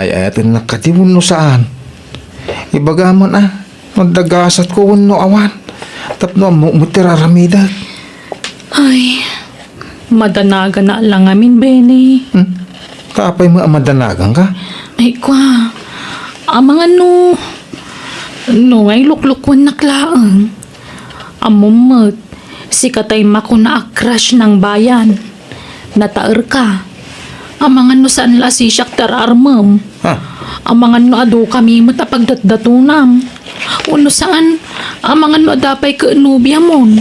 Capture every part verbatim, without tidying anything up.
Ay-ayatennak kadi wenno saan? Ibagam man a, no adda gasatko wenno awan. Tapno ammok met ti ar-aramidek. Ay, madanagana la ngamin, Benny. Hmm? Apay met a madanaganka? Ay, kua, amangan no, no nga iluklukwennak laeng. Ammom met, sika tay makuna a crush nang bayan. Nataerka. Amangan no saan la a sisiak ti ar-armem. Ha? Amangan no adu kami met a pagdatdatonam. Wenno saan, amangan no adda pay ket nobiamon.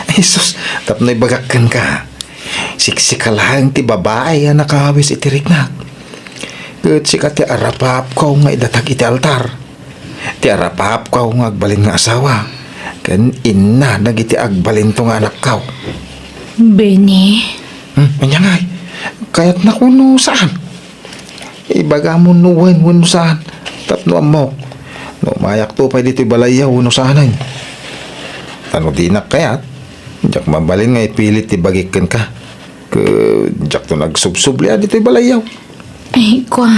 Ay, sus, tapno ibagak kenka. Siksika laeng ti babai a nakawis iti riknak. Ket sika ti arapapko nga idatag iti altar. Ti arapapko nga agbalin nga asawa, ken inna dagiti agbalinto nga anakko. Benny. Hmm, ania ngay? Kayatnak wenno saan? Ibagam no wen wenno saan, tapno ammok no mayakto pay ditoy balayyo wenno saanen. Ta no dinak kayat, diak mabalin nga ipilit ti bagik kenka. Ket diakto nagsubsubli a ditoy balayyo. Ay, kua.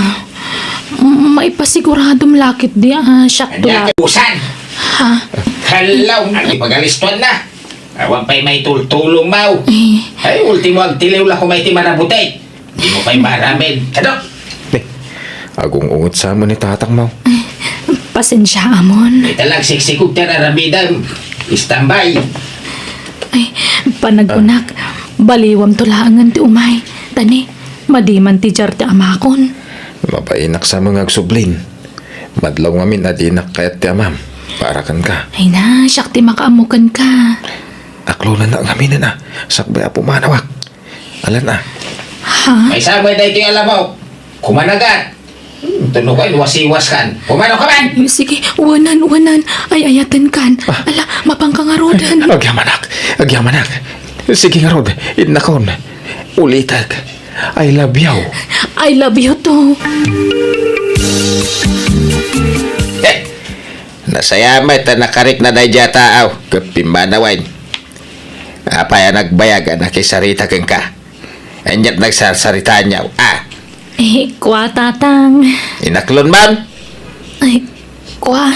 M-, maipasiguradom la ketdi a siakto la. Ania, usan? Ha? Hello, agipagalistuan na. Awan pay maitultulong, maw. Eh. Ay, ultimo, agtiliw la koma iti marabutek. Dimo pay maaramid. Kado? Eh, agung-unget sa man ni tatang, maw. Eh, pasensia, amon. Ita lang siksikog ti ar-aramidem. Istambay. Ay, panagkunak, baliwamto laengen ti umay. Tani, madi man ti diar ti amakon. Mabainak sa nga agsublin. Madlaw ngamin a dinak kayat ti amam. Para kenka. Ay na, siak ti makaammo kenka. Aklonannak ngaminen a, sakbay a pumanawak. Alan a. Ha? Maysa met daytoy a lamok. Kumanagat. Hmm, tunog ay wasiwas kan. Pumanaw ka man! Sige, wanan, wanan. Ay-ayatenkan. Ah. Ala, mapanka ngaruden. Agyamanak, agyamanak. Sige ngarud, innakon. Ulitek. I love you. I love you too. Eh, nasaya met ta nakarikna daydiay a tao ket pimmanawen. Apay a nagbayag a nakisarita kenka? Aniat nagsarsaritaanyo, a? Eh, kua, tatang. Inaklon man? Ay, kua.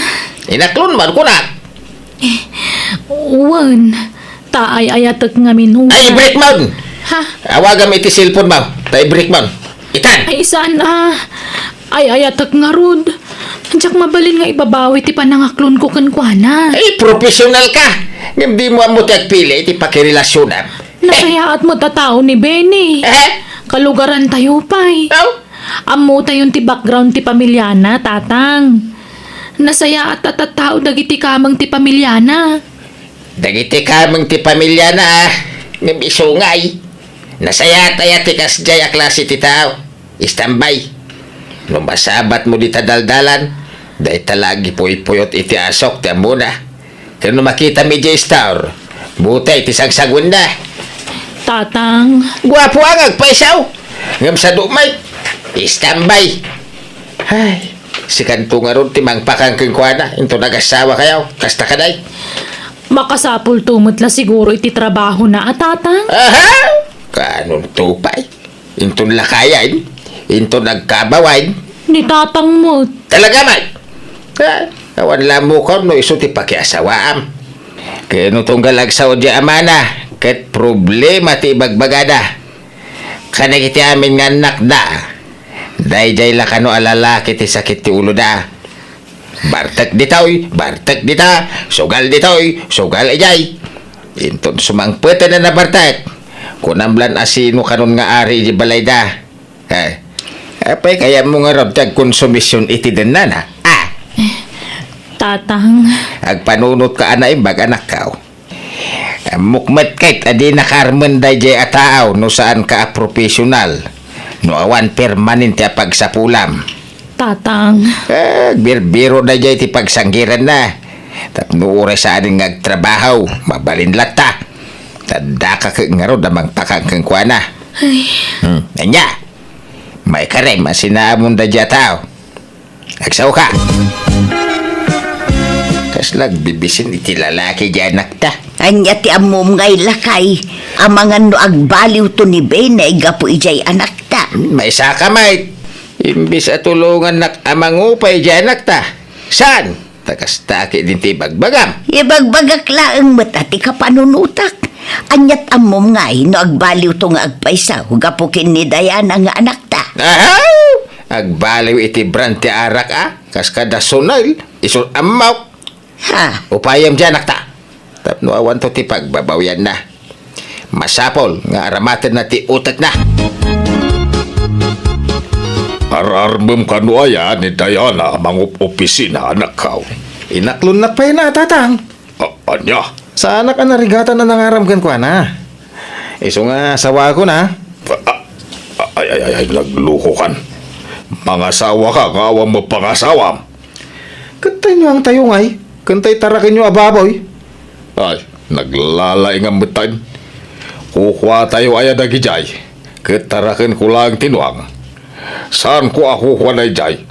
Inaklon man, kunak? Eh, wen, ta ay-ayatek ngamin. Ay, i-break man! Ha? Awagam iti cellphone mo, ta i-break man. Itan! Ay, saan a? Ay-ayatek ngarud. Diak mabalin nga ibabawi ti panangaklonko kenkuana. Ay, professional ka! Ngem dimo ammo ti agpili iti pakirelasionam. Nasayaat met a tao ni Benny. Eh? Kalugarantayo pay. Aw? Ammotayon ti background ti pamiliana, tatang. Nasayaat a tattao dagiti kameng ti pamiliana. Dagiti kameng ti pamiliana, a, ngem isu ngay. Nasayaat aya ti kasdiay a klase ti tao. Istambay. No masabatmo dita daldalan, dayta la agipuypuyot iti asok ti ammona. Ken no makitam idiay store, butay ti sagsaguenna. Tatang. Guapo a nga agpaisaw. Ngem sadu met, istambay. Ay, sikanto ngarud ti mangpakang kenkuana, inton agasawakayo, kasta kadi? Makasapulto met la siguro iti trabahona a, tatang? Aha! Kaanonto pay? Inton lakayen, inton agkabawen. Ni tatang met. Talaga man! Ah, awan la ammokon no isu ti pakiasawaam. Ken no tunggal agsao diay amana, ket problema ti ibagbagada. Kadagiti amin nga annakda, daydiay la kano a lalaki ti sakit ti uloda. Bartek ditoy, bartek dita, sugal ditoy, sugal idiay. Inton sumangpeten a nabartek, kunam lan a sino kanon nga ari iti balayda. Eh, apay kayatmo ngarud ti agkonsumision iti dennana? Ah! Tatang. Agpanunotka a naimbag, anakko. Ammok met ket a dinaka armen daydiay a tao no saanka a professional, no awan permanente a pagsapulam. Tatang. Eh, agbirbiro daydiay ti pagsanggiranna. Tapno uray saanen nga agtrabaho, mabalin latta. Addaka ket ngarud a mangpakang kenkuana. Ay. Hmm, ania? Maikarem a sinaamon daydiay a tao. Agsaoka. Kasla agbibisin iti lalaki diay anakta. Ania ti ammom ngay, lakay? Amangan no agbaliwto ni Benny gapu idiay anakta. Hmm, maisaka met. Imbes a tulongannak a mangupay diay anakta, saan? Ta kasta ketdin ti ibagbagam. Ibagbagak laeng met a ti kapanunotak. Ania't ammom ngay no agbaliwto nga agpaysaw gapu ken ni Diana nga anakta? Ahaw! Agbaliw iti brand ti arak a, kas kada Sunil, isu ammok. Ha? Upayem diay anakta. Tapno awanto ti pagbabawianna. Masapul nga aramatenna ti utekna. Ar-armem kano aya ni Diana a mangup-opisina, anakkaw? Inaklonnak pay na, Tatang. A-, ania? Saanak a narigatan a nangaram kenkuana. Isu nga asawakon a. A-, a-, ay, ay, ay, ay, naglukokan. Mangasawaka nga awan met pangasawam. Ket taynuangtayo ngay, ken tay tarakenyo a baboy. Ay, naglalaingam metten. Kukuatayo aya dagidiay, ket tarakenko laeng ti nuang. Saanko a kukua daydiay.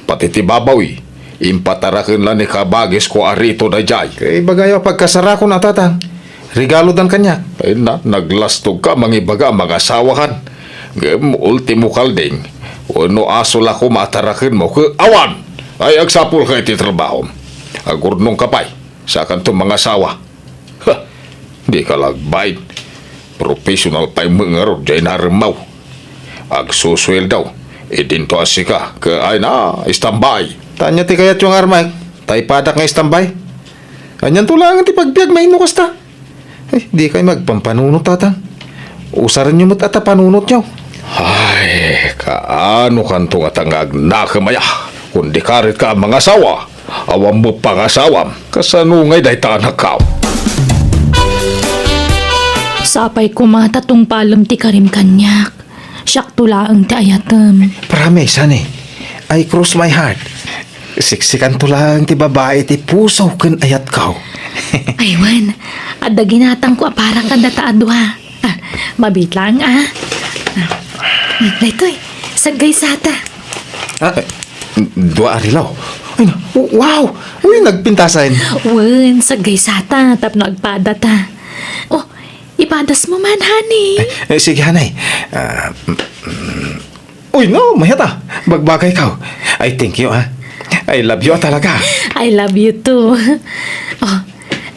Pati ti babawi, impataraken la ni kabagisko a Rito daydiay. Ket ibagayo a pagkasarakon a, Tatang. Regalodan kaniak. Ay na, naglastogka a mangibaga a mangasawakan. Ngem ultimo kalding, wenno aso la koma a tarakenmo ket awan! Ay, agsapulka iti trabahom. Agurnongka pay, saakanto mangasawa. Ha! Dika la agbain. Professional pay met ngarud diay naremmaw. Agsusueldo, idinto a sika, ket ay na, istambay. Ta ania ti kayatyo nga armek? Ta ipadak nga istambay? Anianto laengen ti pagbiag, mainno kasta? Ay, dikay agpampanunot, Tatang. Usarenyo met a ta panunotyo. Ay, kaano kanto ngata nga agnakem aya? Kundi karit ka a mangasawa, awan met pangasawam. Kasano ngay dayta, anakkaw? Sapay koma ta tungpalem ti karim kaniak. Siakto laeng ti ayatem. Promise, honey. I cross my heart. Siksikanto laeng ti babai ti puso ken ayatko. Ay, wen. Adda ginatangko a para kadata a dua. Ah, mabiit laeng, ah. Ah, daytoy, saggaysata. Ah, eh, dua a relo. Ay, na, wow! Uy, nagpintasen. Wen, saggaysata, tapno agpadata. Oh, ipadasmo man, honey. Eh, eh, sige, honey. Ah, mm, mm. Uy, no, mayat a. Bagbagayko. Ay, thank you, ah. I love you talaga. I love you too. Oh,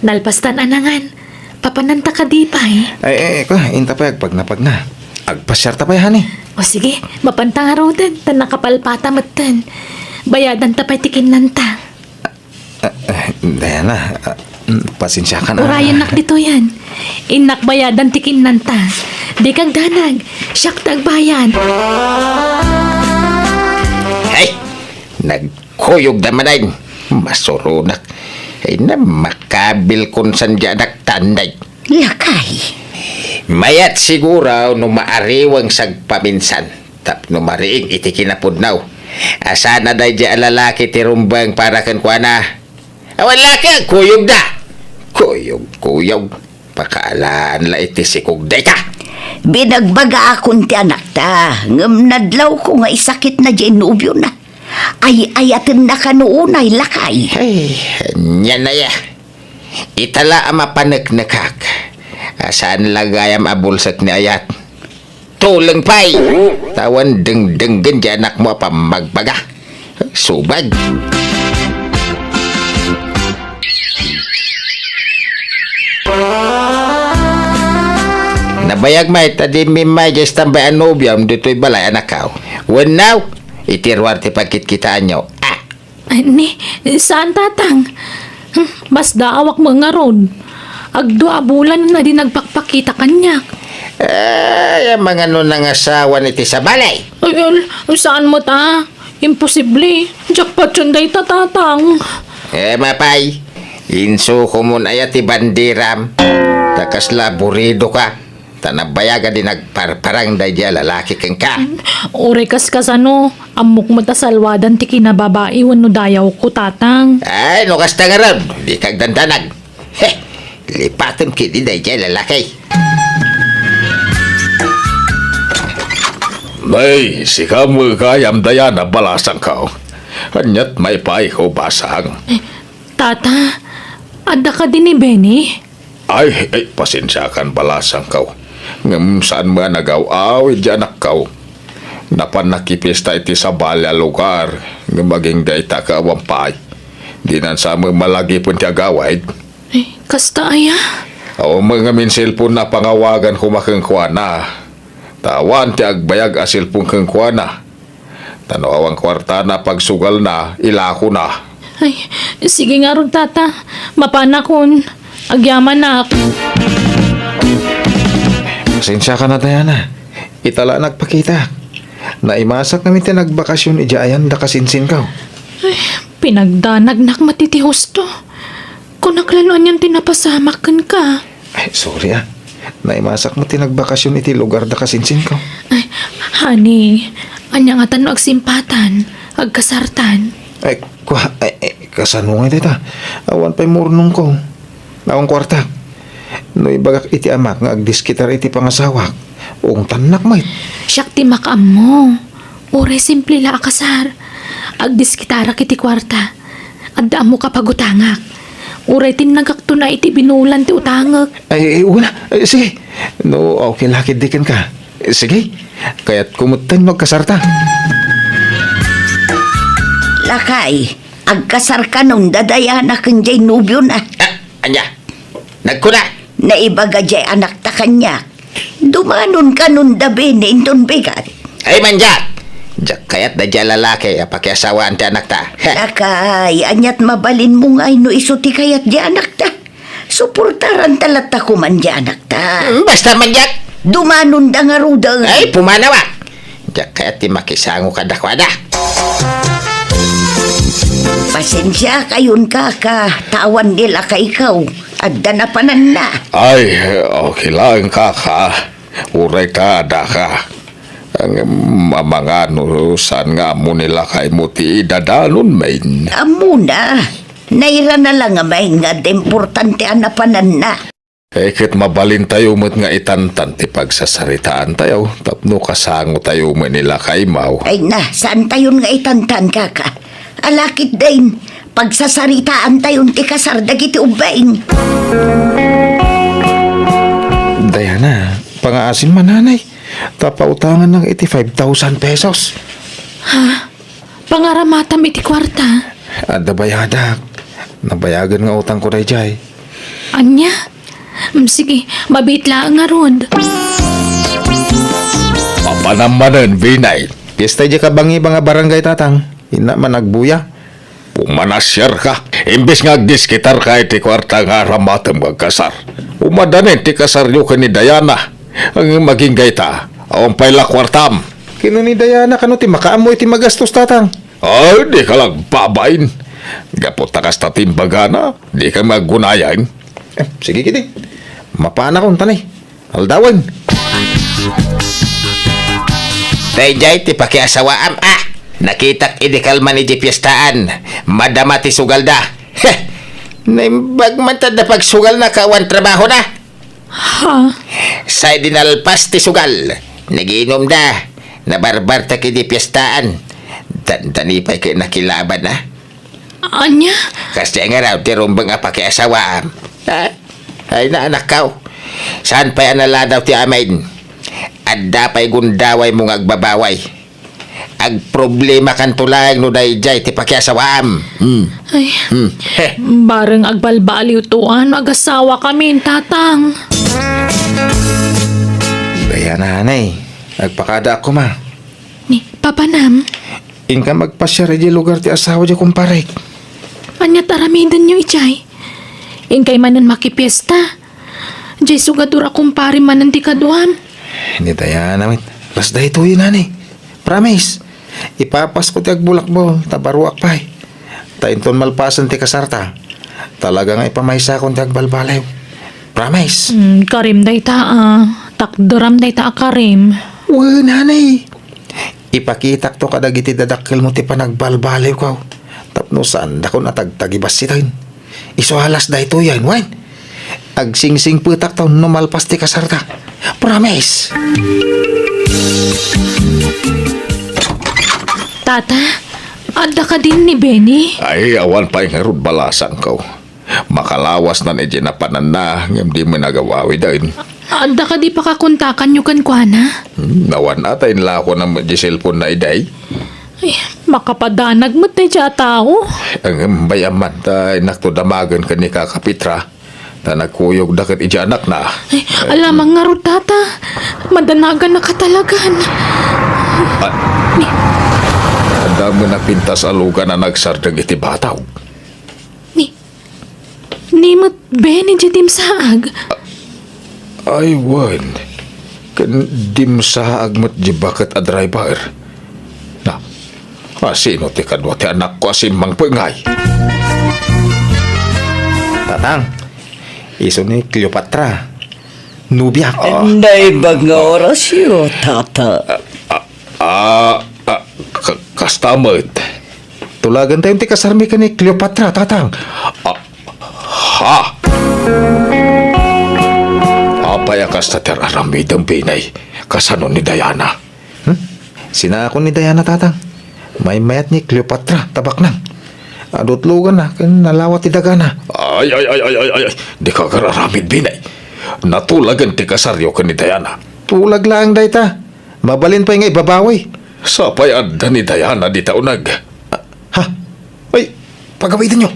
nalpastan a nangan. Papananta kadi pay? Ay, eh, eh, ko, inta pay agpagnapagna. Agpasiarta pay, honey. O sige, mapanta ngaruden, ta nakapalpata metten. Bayadanta pay ti kinnanta. Ah, ah, Diana, ah, mm, pasensiakan, ah. Urayennak ditoyen. Innak bayadan ti kinnanta. Dika agdanag, siak ti agbayad. Ay, nagkuyogda manen. Masuronak. Ay, na makabilkon saan diay anakta, anday. Lakay. Mayat siguro no maariweng sagpaminsan tapno mariing iti kinapudno. A saan a daydiay a lalaki ti rumbeng para kenkuana? Awan la ket kuyogda. Kuyog, kuyog. Pakaalaan la iti sikog dayta. Binagbagaakon ti anakta, ngem nadlawko nga isakitna diay nobiona. Ay-ayatenna kano unay, lakay. Ay, ania aya. Ita la a mapaneknekak. A saan la gayam a bulsek ni ayat. Tuleng pay! Ta awan dengdenggen ti anakmo a pammagbaga. Subag! Nabayag met a dimmi immay diay istambay a nobiom ditoy balay, anakko. Wenno, iti ruar ti pagkitkitaanyo. Ah! Ay, ni, saan, Tatang? Hmm, masdaawak met ngarud. Agdua a bulan a di nagpakpakita kaniak. Ay, amangan no nangasawan iti sabali. Ay, al-, saan met a? Imposible. Jackpot yun dayta, Tatang. Eh, mapay. Insukomon aya ti banderam. Ta kasla aburidoka. Ta nabayag a di nagparparang daydiay a lalaki kenka. Uray kaskasano, ammok met a salwadan ti kinababai wenno dayawko, Tatang. Ay, no kasta ngarud, dika agdandanag. He, lipatem ketdi daydiay a lalaki. Nay, sika met gayam, Diana, balasangko. Ania't maipaayko, basang? Eh, Tata, adda kadi ni Benny? Ay, ay, pasensiakan, balasangko. Ngem saan met a nagaw-awid diay anakko. Napan nakipiesta iti sabali a lugar, ngem agingga ita ket awan pay. Dinan sa met malagipen ti agawid. Ay, kasta aya? Awan met ngamin cellphone a pangawagan koma kenkuana. Ta awan ti agbayag a cellphone kenkuana. Ta no awan kuartana pagsugalna, ilakona. Ay, sige ngarud, Tata. Mapanakon. Agyamanak. Pasensiakan, Diana. Ita la nagpakita. Naimasak ngamin ti nagbakasyon idiay ayan da kasinsinko. Ay, pinagdanagnak met iti husto. Kunak la no anian ti napasamak kenka. Ay, sorry, ah. Naimasak met ti nagbakasyon iti lugar da kasinsinko. Ay, honey, ania ngatan no agsimpatan, agkasartan? Ay, kua, ay, ay, kasano ngay dayta? Awan pay murnongko. Awan kuartak. No ibagak iti amak nga agdiskitar iti pangasawak, ungtannak met. Siak ti makaammo. Uray simple la a kasar. Agdiskitarak iti kuarta. Adda ammok a pagutangak. Uray tinnagakto na iti binulan ti utangek. Ay, ay, wala. Ay, sige. No, okay la ketdi kenka. Sige. Kayatko metten no agkasarta. Lakay, agkasar kanon da Diana ken jay nobiona. Ah, ania? Nagkuna? Naibaga jay anakta kaniak. Dumanon kanon da Benny inton bigat. Ay, mandiak! Diak kayat da jay lalaki a pakiasawaan ti anakta. Lakay, aniat mabalinmo ngay no isu ti kayat jay anakta? Suportaranta latta koman jay anakta. Hmm, basta mandiak! Dumanon da ngaruden. Ay, pumanaw, ah! Diak kayat ti makisango kadakuada. Pasensiakayon, kaka, ta awan ni lakayko. Adda napananna. Ay, okay lang, kaka. Uray ta adda ka. Ang mamangano saan nga ammo ni lakaymo ti idadanon, main? Ammona. Nairana la ngamin nga adda importante a napananna. Eh, ket mabalintayo met nga itantan ti pagsasaritaantayo tapno kasangotayo met ni lakaymo. Ay na, saantayon nga itantan, kaka. Ala ketdin, pagsasaritaantayon ti kasar dagiti ubbing. Diana, pangaasim man, nanay. Ta pautangannak iti five thousand pesos. Ha? Pangaramatam iti kuarta? Adda bayadak. Nabayagen nga utangko daydiay. Ania? Mm, sige, mabiit laeng ngarud. Mapanam manen, Binay. Fiesta idiay kabangiba nga barangay, tatang. Inna man agbuya. Pumanasiarka. Imbes nga agdiskitarka iti kuarta nga aramatem nga agkasar. Umadanin ti kasaryo ken ni Diana. Ang maging gayta, awan pay la kuartam. Kino ni Diana kano ti makaammo iti magastos, tatang? Ay, dika la agbabain. Gapu ta kasta ti imbagana, dika aggunayan. Eh, sige, kidi. Mapanakon, tanay. Aldawen. Daydiay ti pakiasawaam, ah! Nakitak idi kalman iti piestaan. Madama ti sugalda. Heh! Naimbag man ta da pagsugalna ket awan trabahona. Ha? Say dinalpas ti sugal. Nagiinumda. Nabarbartak idi piestaan. Dandani pay ket nakilaban, ah. Ania? Kasdiay ngarud ti rumbeng a pakiasawaam. Ha? Ay, naanakkaw. Saan pay a naladaw ti amin? Adda pay gundawaymo nga agbabaway. Agproblemakanto laeng no daydiay ti pakiasawaam. Hmm. Ay, hmm. Heh. Bareng agbalbaliwto no agasawakamin, tatang. Diana, anay. Agpakadaak koma. Ni, papanam? Inka agpasiar idiay lugar ti asawa diay kumparek. Aniat aramidenyo idiay? Inkay manen makipiesta. Diay sugadur a kumpare manen ti kaduam. Ni Diana met. Las daytoy, nanay. Promise. Ipapasko ti agbulakbol, ta baruak pay. Ta inton malpasen ti kasarta, talaga nga ipamaysakon ti agbalbaliw. Promise. Hmm, karim dayta, ah. Takderam dayta a karim. Wen, nanay. Ipakitakto kadagiti dadakkelmo ti panagbalbaliwko. Tapno saandakon a tagtagibassiten. Isu a las daytoyen, wen. Agsingsipetakto no malpas ti kasarta. Promise! Tata, adda kadin ni Benny? Ay, awan pay ngarud balasangko. Makalawasnan idiay napananna, ngem di met agawawiden. Adda kadi pakakontakanyo kenkuana? Hmm, awan a ta inlako na met di cellphone na iday. Ay, makapadanag met daydiay a tao. Ngem bay-am man ta innakto damagen ken ni Kaka Petra, ta nagkuyogda ket idiay anakna. Ay, alamang ngarud, Tata. Madanagannaka talagan. Ah, adda met napintas a lugan a nagsardeng iti bataw. Ni, ni met Benny diay dimsaag? Ay, wen. Ken dimsaag met diay baket a driver. Na, asino ti kadua ti anakko a simmangpet ngay? Tatang, isu ni Cleopatra. Nobia. Ah. Naimbag nga orasyo, Tata. Ah, ah, ah, ka-, kasta met. Tulagentayon ti kasarmi ken ni Cleopatra, Tatang. Ah, ha? Apay a kasta ti ar-aramidem, Benny? Kasano ni Diana? Hmm? Sinakon ni Diana, Tatang. Maymayat ni Cleopatra, ta baknang. Adu ti luganna, ken nalawa ti dagana. Ay, ay, ay, ay, ay, ay, ay. Dika agar-aramid, Benny. Natulagen ti kasaryo ken ni Diana. Tulag laeng dayta. Mabalin pay nga ibabawi. Sapay adda ni Diana dita uneg. Ha? Ay, pagawidenyo.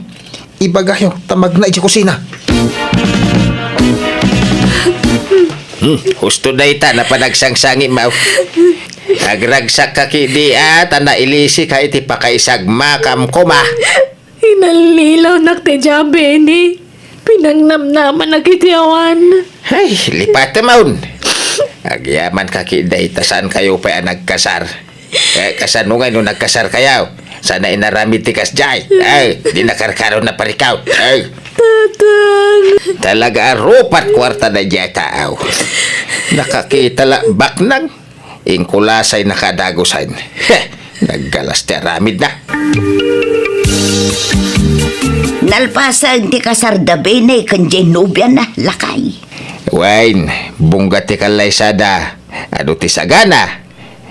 Ibagayo, ta magna idiay kusina. Hmm, husto dayta, napanagsangsangi, maw. Agragsak ka kidi, a, ta nailisika iti pakaisagmakam koma. Inallilawnak ti dia, Benny. Pinangnamnamanak iti awan. Ay, lipatem, awn. Agyamanka kidi, ta saankayo pay a nagkasar. Eh, kasano ngay no nagkasarkayo? Saan a inaramid ti kasdiay? Ay, di nakarkaro na parikaw. Ay. Tatang. Talaga a rupat kuarta daydiay a tao. Nakakita la baknang. Inkulasay na kadagusan. Heh, naggalas ti aramidna. Nalpasen ti kasarda Benny ken diay nobiana, lakay. Wen, bungga ti kallaysada. Adu ti sagana?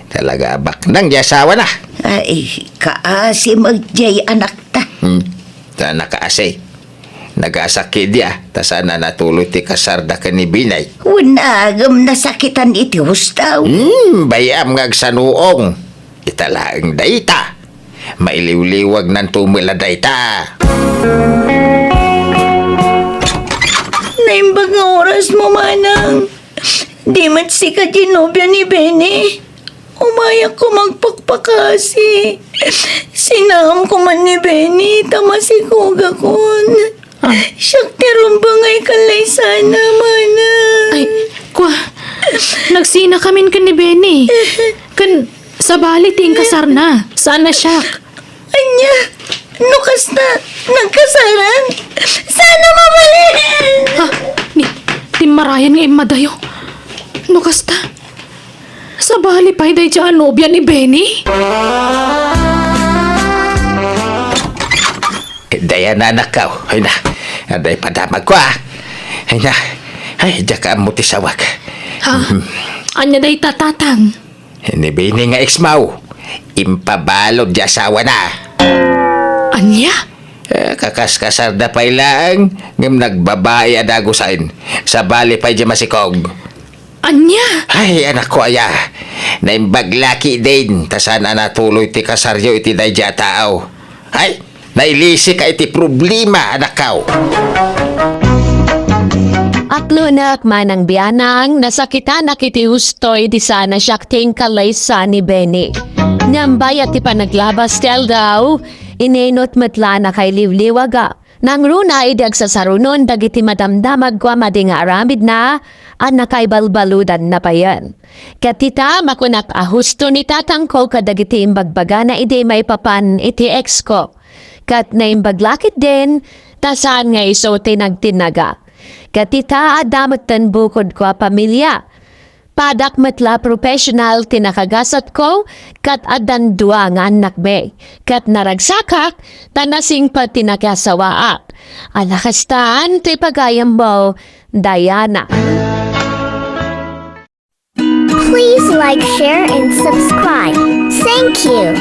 Talaga a baknang diay asawana. Ay, kaasi met diay anakta. Hmm, ta nakaasi. Nagasak kidi a, ta saan a natuloy ti kasarda ken ni Benny. Wen, ngem nasakitan iti husto. Hmm, bay-am nga agsanuong. Ita laeng dayta. Mailiwliwagnanto met la dayta. Naimbag nga orasmo, manang. Di met sika ti nobia ni Benny. Umayakko agpakpakasi. Sinaamko man ni Benny, ta masikogakon. Ah. Siak ti rumbeng a kallaysana, manang. Ay, kua, nagsinakamin ken ni Benny. Ken sabali ti inkasarna, saan a siak. Ania? No kasta, nagkasaran? Saan a mabalin? Ha? Ni, timmarayan nga immadayo. No kasta, sabali pay daydiay a nobia ni Benny? Diana, anakko. Ay na. Adda padamagko, a. Ay na. Ay, diak ammo ti sawak. Ha? Mhm. Ania dayta, Tatang? Ni Benny nga ex-mo, impabalud ti asawana. Ania? Eh, kakaskasarda pay laeng, ngem nagbabai a dagusen. Sabali pay diay masikog. Ania? Ay, anakko aya. Naimbag la ketdin, ta saan a natuloy ti kasaryo iti daydiay a tao. Ay, nailisika iti problema, anakko. Aklonek, manang bianang, nasakitanak iti husto idi saan a siak ti inkallaysa ni Benny. Ngem bayat ti panaglabas ti aldaw, ininut met la a nakailiwliwaga. Nangruna idi agsasarunon dagiti madamdamagko a madi nga aramidna a nakaibalbaludanna payen. Ket ita, makunak a husto ni tatangko kadagiti imbagbagana idi maipapan iti ex-ko. Ket naimbag la ketdin, ta saan nga isu ti nagtinnaga. Ket ita, adda metten bukodko a pamilia. Padak met la professional ti nakagasatko, ket addan dua nga annakmi. Ket naragsakak, ta nasingpet ti nakiasawaak. Ala kastan ti pagayammo, Diana. Please like, share, and subscribe. Thank you.